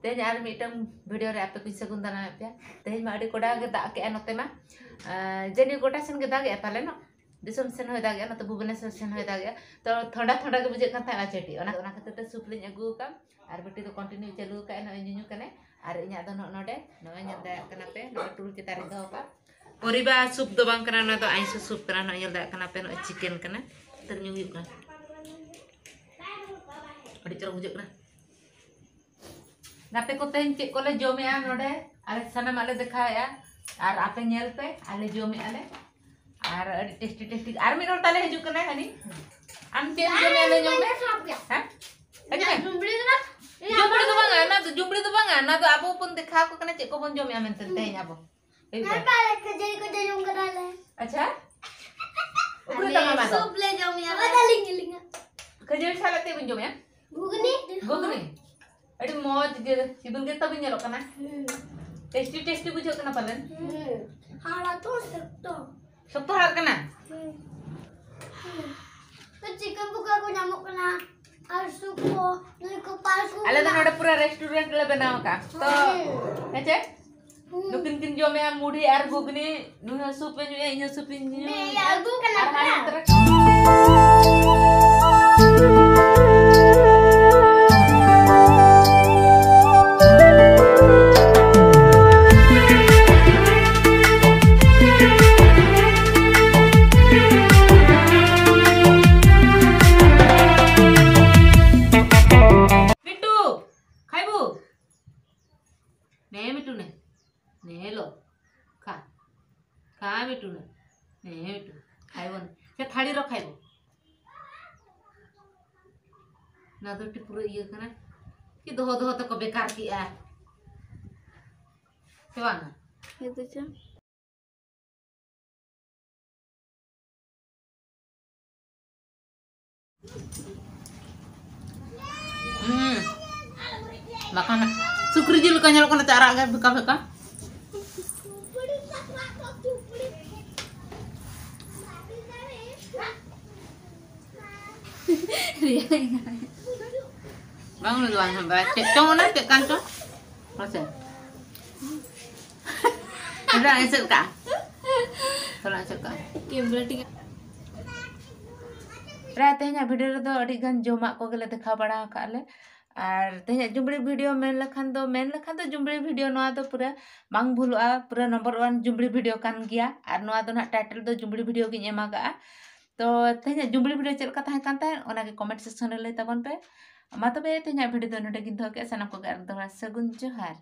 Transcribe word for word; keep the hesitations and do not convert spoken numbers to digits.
ᱛᱮᱦᱮᱧ ᱟᱨ ᱢᱤᱫᱴᱟᱝ ᱵᱷᱤᱰᱤᱭᱳ ᱨᱮ ᱟᱯᱮ ᱠᱚᱧ ᱥᱟᱹᱜᱩᱱ ᱫᱟᱨᱟᱢᱮᱫ ᱯᱮᱭᱟ᱾ ᱛᱮᱦᱮᱧ ᱢᱟ ᱟᱹᱰᱤ ᱠᱚᱰᱟ ᱜᱮ ᱫᱟᱜ ᱠᱮᱜᱼᱟ ᱱᱚᱛᱮ ᱢᱟ᱾ ᱟᱨ ᱡᱟᱹᱱᱤᱡ ᱜᱚᱴᱟ ᱥᱮᱱ ᱜᱮ ᱫᱟᱜᱮᱜᱼᱟ ᱯᱟᱞᱮᱱᱚᱜ᱾ ᱫᱤᱥᱚᱢ ᱥᱮᱱ ᱦᱚᱸᱭ ᱫᱟᱜᱮᱜᱼᱟ, ᱱᱚᱛᱮ ᱵᱷᱩᱵᱽᱱᱮᱥᱚᱨ ᱥᱮᱱ ᱦᱚᱸᱭ ᱫᱟᱜᱮᱜᱼᱟ᱾ ᱛᱚ ᱛᱷᱚᱱᱰᱟ ᱛᱷᱚᱱᱰᱟ ᱜᱮ ᱵᱩᱡᱷᱟᱹᱜ ᱠᱟᱱ ᱛᱟᱦᱮᱸᱫ ᱟᱨ ᱪᱟᱹᱴᱤ᱾ ᱚᱱᱟ, ᱚᱱᱟ ᱠᱷᱟᱹᱛᱤᱨ ᱛᱮ ᱥᱩᱯ ᱞᱤᱧ ᱟᱹᱜᱩ ᱟᱠᱟᱫ᱾ ᱟᱨ ᱵᱤᱴᱤ ᱫᱚ ᱠᱚᱱᱴᱤᱱᱤᱭᱩ ᱪᱟᱹᱞᱩ ᱟᱠᱟᱫ, ᱱᱚᱜᱼᱚᱭ ᱧᱩᱧᱩ ᱠᱟᱱᱟᱭ᱾ ᱟᱨ ᱤᱧᱟᱹᱜ ᱫᱚ ᱱᱚᱜᱼᱚ ᱱᱚᱰᱮ, ᱱᱚᱜᱼᱚᱭ ᱧᱮᱞ ᱫᱟᱲᱮᱭᱟᱜ ᱠᱟᱱᱟ ᱯᱮ, ᱱᱚᱜᱼᱚᱭ ᱴᱩᱞ ᱪᱮᱛᱟᱱ ᱨᱤᱧ ᱫᱚᱦᱚ ᱠᱟᱜᱼᱟ᱾ ᱯᱚᱨᱤᱵᱟ ᱥᱩᱯ ᱫᱚ ᱵᱟᱝ ᱠᱟᱱᱟ, ᱚᱱᱟ ᱫᱚ ᱟᱭᱤᱥᱚ ᱥᱩᱯ ᱠᱟᱱᱟ᱾ ᱱᱚᱜᱼᱚᱭ ᱧᱮᱞ ᱫᱟᱲᱮᱭᱟᱜ ᱠᱟᱱᱟ ᱯᱮ, ᱱᱚᱜᱼᱚᱭ ᱪᱤᱠᱮᱱ ᱠᱟᱱᱟ᱾ ᱱᱤᱛᱚᱜ ᱧᱩ ᱦᱩᱭᱩᱜ ᱠᱟᱱᱟ, ᱟᱹᱰᱤ ᱪᱚᱨᱚᱠ ᱵᱩᱡᱷᱟᱹᱜ ᱠᱟᱱᱟ᱾ ᱜᱟᱛᱮ ᱠᱚ, ᱛᱮᱦᱮᱧ ᱪᱮᱫ ᱠᱚᱞᱮ ᱡᱚᱢᱮᱜᱼᱟ ᱱᱚᱰᱮ? ᱟᱞᱮ ᱥᱟᱱᱟᱢᱟᱜ ᱞᱮ ᱫᱮᱠᱷᱟᱣᱮᱜᱼᱟ᱾ ᱟᱨ ᱟᱯᱮ ᱧᱮᱞ ᱯᱮ, ᱟᱞᱮ ᱡᱚᱢᱮᱜᱼᱟ ᱞᱮ᱾ ᱟᱨ ᱟᱹᱰᱤ ᱴᱮᱥᱴᱤ ᱴᱮᱥᱴᱤ᱾ ᱟᱨ ᱢᱤᱫ ᱦᱚᱲ ᱛᱟᱞᱮ ᱦᱤᱡᱩᱜ ᱠᱟᱱᱟᱭ, ᱦᱟᱹᱱᱤ᱾ ᱟᱢ ᱪᱮᱫ ᱮᱢ ᱡᱚᱢᱮᱜᱼᱟ, ᱞᱟᱹᱭ ᱧᱚᱜ ᱢᱮ? ᱦᱮᱸ? ᱦᱤᱡᱩᱜ ᱢᱮ᱾ ᱡᱩᱢᱵᱽᱲᱤ ᱫᱚ ᱵᱟᱝ, ᱡᱩᱢᱵᱽᱲᱤ ᱫᱚ ᱵᱟᱝᱟ, ᱚᱱᱟ ᱫᱚ ᱡᱩᱢᱵᱽᱲᱤ ᱫᱚ ᱵᱟᱝᱟ, ᱚᱱᱟ ᱫᱚ ᱟᱵᱚ ᱵᱚᱱ ᱫᱮᱠᱷᱟᱣ ᱟᱠᱚ ᱠᱟᱱᱟ ᱪᱮᱫ ᱠᱚᱵᱚᱱ ᱡᱚᱢᱮᱜᱼᱟ ᱢᱮᱱᱛᱮ ᱛᱮᱦᱮᱧ ᱟᱵᱚ᱾ ᱦᱤᱡᱩᱜ ᱢᱮ᱾ ᱟᱨ ᱵᱟᱞᱮ ᱠᱷᱟᱹᱡᱟᱹᱲᱤ ᱠᱚ ᱡᱚᱡᱚᱢ ᱠᱟᱱᱟᱞᱮ᱾ ᱟᱪᱪᱷᱟ? ᱩᱠᱩᱨ ᱟᱞᱮ ᱛᱟᱢᱟ ᱢᱟ ᱫᱚ? ᱥᱩᱯ ᱞᱮ ᱡᱚᱢᱮᱜᱼᱟ᱾ ᱵᱟᱵᱟ ᱛᱟᱹᱞᱤᱧ ᱜᱮᱞᱤᱧᱟ᱾ ᱠᱷᱟᱹᱡᱟᱹᱲᱤ ᱥᱟᱞᱟᱜ ᱪᱮᱫ ᱵᱤᱱ ᱡᱚᱢᱮᱜᱼᱟ? ᱜᱷᱩᱜᱽᱱᱤ᱾ ᱜᱷᱩᱜᱽᱱᱤ? ᱟᱹᱰᱤ ᱢᱚᱡᱽ ᱜᱮ, ᱥᱤᱵᱤᱞ ᱜᱮ ᱛᱟᱵᱤᱱ ᱧᱮᱞᱚᱜ ᱠᱟᱱᱟ᱾ ᱦᱩᱸ᱾ ᱴᱮᱥᱴᱤ ᱴᱮᱥᱴᱤ ᱵᱩᱡᱷᱟᱹᱜ ᱠᱟᱱᱟ ᱯᱟᱞᱮᱱ? ᱦᱩᱸ᱾ ᱦᱟᱲᱟ ᱛᱚ ᱥᱚᱠᱛᱚ᱾ ᱥᱚᱠᱛᱚ ᱦᱟᱲᱟᱜ ᱠᱟᱱᱟ? ᱦᱩᱸ᱾ ᱦᱩᱸ᱾ ᱛᱚ ᱪᱤᱠᱮᱱ ᱯᱚᱠᱚᱲᱟ ᱠᱚ ᱧᱟᱢᱚᱜ ᱠᱟᱱᱟ᱾ ᱟᱨ ᱥᱩᱯ ᱠᱚ, ᱱᱩᱭ ᱠᱚ ᱯᱟᱨᱥ ᱠᱚ ᱟᱞᱮ ᱫᱚ ᱢᱮᱱᱟᱜᱼᱟ᱾ ᱱᱚᱰᱮ ᱯᱩᱨᱟᱹ ᱨᱮᱥᱴᱩᱨᱮᱱᱴ ᱞᱮ ᱵᱮᱱᱟᱣ ᱟᱠᱟᱫᱼᱟ᱾ ᱛᱚ, ᱦᱩᱸ᱾ ᱦᱮᱸ ᱪᱮ? ᱦᱩᱸ᱾ ᱱᱩᱠᱤᱱ ᱠᱤᱱ ᱡᱚᱢᱮᱜᱼᱟ ᱢᱩᱲᱤ ᱟᱨ ᱜᱷᱩᱜᱽᱱᱤ, ᱱᱩᱭ ᱦᱚᱸ ᱥᱩᱯ ᱮ ᱧᱩᱭᱟ, ᱤᱧ ᱦᱚᱸ ᱥᱩᱯ ᱤᱧ ᱧᱩᱭᱟ᱾ ᱢᱮ, ᱟᱹᱜᱩ ᱠᱟᱱᱟ ᱟᱨ ᱦᱟᱱᱮ ᱯᱮᱲᱟ᱾ ᱛᱟᱨᱟ ᱢᱤᱴᱩ, ᱠᱷᱟᱭᱵᱩ? ᱱᱮ ᱢᱤᱴᱩ ᱱᱮ᱾ ᱱᱮ ᱞᱚ᱾ ᱠᱷᱟ᱾ ᱠᱷᱟ ᱢᱤᱴᱩ ᱱᱮ᱾ ᱱᱮ ᱢᱤᱴᱩ᱾ ᱠᱷᱟᱭᱵᱚ ᱱᱮ᱾ ᱥᱮ ᱛᱷᱟᱹᱲᱤ ᱨᱚ ᱠᱷᱟᱭᱵᱚ᱾ ᱱᱚᱣᱟ ᱫᱚ ᱴᱤ ᱯᱩᱨᱟᱹ ᱤᱭᱟᱹ ᱠᱟᱱᱟ᱾ ᱠᱤ ᱫᱚᱦᱚ ᱫᱚᱦᱚ ᱛᱮᱠᱚ ᱵᱮᱠᱟᱨ ᱠᱮᱜᱼᱟ᱾ ᱥᱮ ᱵᱟᱝᱟ? ᱦᱮᱸ ᱛᱚ ᱪᱮ᱾ ᱦᱩᱸ᱾ ᱵᱟᱠᱷᱟᱱ ᱥᱩᱠᱨᱤ ᱡᱤᱞ ᱞᱮᱠᱟ ᱧᱮᱞᱚᱜ ᱠᱟᱱᱟ, ᱪᱮ ᱟᱨᱟᱜ ᱜᱮ ᱵᱷᱮᱠᱟ ᱵᱷᱮᱠᱟ᱾ ᱨᱮᱭᱟᱲ ᱠᱟᱱᱟ᱾ ᱵᱟᱝ ᱞᱟᱹᱭ ᱫᱚ ᱵᱟᱝ ᱦᱮᱸ ᱵᱟᱲᱟᱭ ᱪᱮᱫ ᱪᱚᱝ ᱚᱱᱟ ᱪᱮᱫ ᱠᱟᱱ ᱪᱚᱝ ᱢᱟᱥᱮ ᱛᱷᱚᱲᱟ ᱮᱥᱮᱫ ᱠᱟᱜᱼᱟ ᱛᱷᱚᱲᱟ ᱮᱥᱮᱫ ᱠᱟᱜᱼᱟ ᱠᱮᱢᱨᱟ ᱴᱷᱤᱠ ᱯᱨᱟᱭ ᱛᱮᱦᱮᱧᱟᱜ ᱵᱷᱤᱰᱤᱭᱳ ᱨᱮᱫᱚ ᱟᱹᱰᱤ ᱜᱟᱱ ᱡᱚᱢᱟᱜ ᱠᱚᱜᱮ ᱞᱮ ᱫᱮᱠᱷᱟᱣ ᱵᱟᱲᱟ ᱟᱠᱟᱫ ᱞᱮ ᱟᱨ ᱛᱮᱦᱮᱧᱟᱜ ᱡᱩᱢᱲᱤ ᱵᱷᱤᱰᱤᱭᱳ ᱢᱮᱱ ᱞᱮᱠᱷᱟᱱ ᱫᱚ ᱢᱮᱱ ᱞᱮᱠᱷᱟᱱ ᱫᱚ ᱡᱩᱢᱲᱤ ᱵᱷᱤᱰᱤᱭᱳ ᱱᱚᱣᱟ ᱫᱚ ᱯᱩᱨᱟᱹ ᱵᱟᱝ ᱵᱷᱩᱞᱩᱜᱼᱟ ᱯᱩᱨᱟᱹ ᱱᱚᱢᱵᱚᱨ ᱳᱣᱟᱱ ᱡᱩᱢᱲᱤ ᱵᱷᱤᱰᱤᱭᱳ ᱠᱟᱱ ᱜᱮᱭᱟ ᱟᱨ ᱱᱚᱣᱟ ᱫᱚ ᱱᱟᱦᱟᱜ ᱴᱟᱭᱴᱮᱞ ᱫᱚ ᱡᱩᱢᱲᱤ ᱵᱷᱤᱰᱤᱭᱳ ᱜᱤᱧ ᱮᱢ ᱟᱠᱟᱫᱼᱟ ᱛᱚ ᱛᱮᱦᱮᱧᱟᱜ ᱡᱩᱢᱲᱤ ᱵᱷᱤᱰᱤᱭᱳ ᱪᱮᱫ ᱞᱮᱠᱟ ᱛᱟᱦᱮᱸ ᱠᱟᱱ ᱛᱟᱦᱮᱸᱫ ᱚᱱᱟᱜᱮ ᱠᱚᱢᱮᱱᱴ ᱥᱮᱠᱥᱚᱱ ᱨᱮ ᱞᱟᱹᱭ ᱛᱟᱵᱚᱱ ᱯᱮ ᱢᱟ ᱛᱚᱵᱮ ᱛᱮᱦᱮᱧᱟᱜ ᱵᱷᱤᱰᱤᱭᱳ ᱫᱚ ᱱᱚᱰᱮ ᱜᱤᱧ ᱫᱚᱦᱚ ᱠᱮᱫᱼᱟ ᱥᱟᱱᱟᱢ ᱠᱚᱜᱮ ᱟᱨ ᱫᱚᱦᱲᱟ ᱥᱟᱹᱜᱩᱱ ᱡᱚᱦᱟᱨ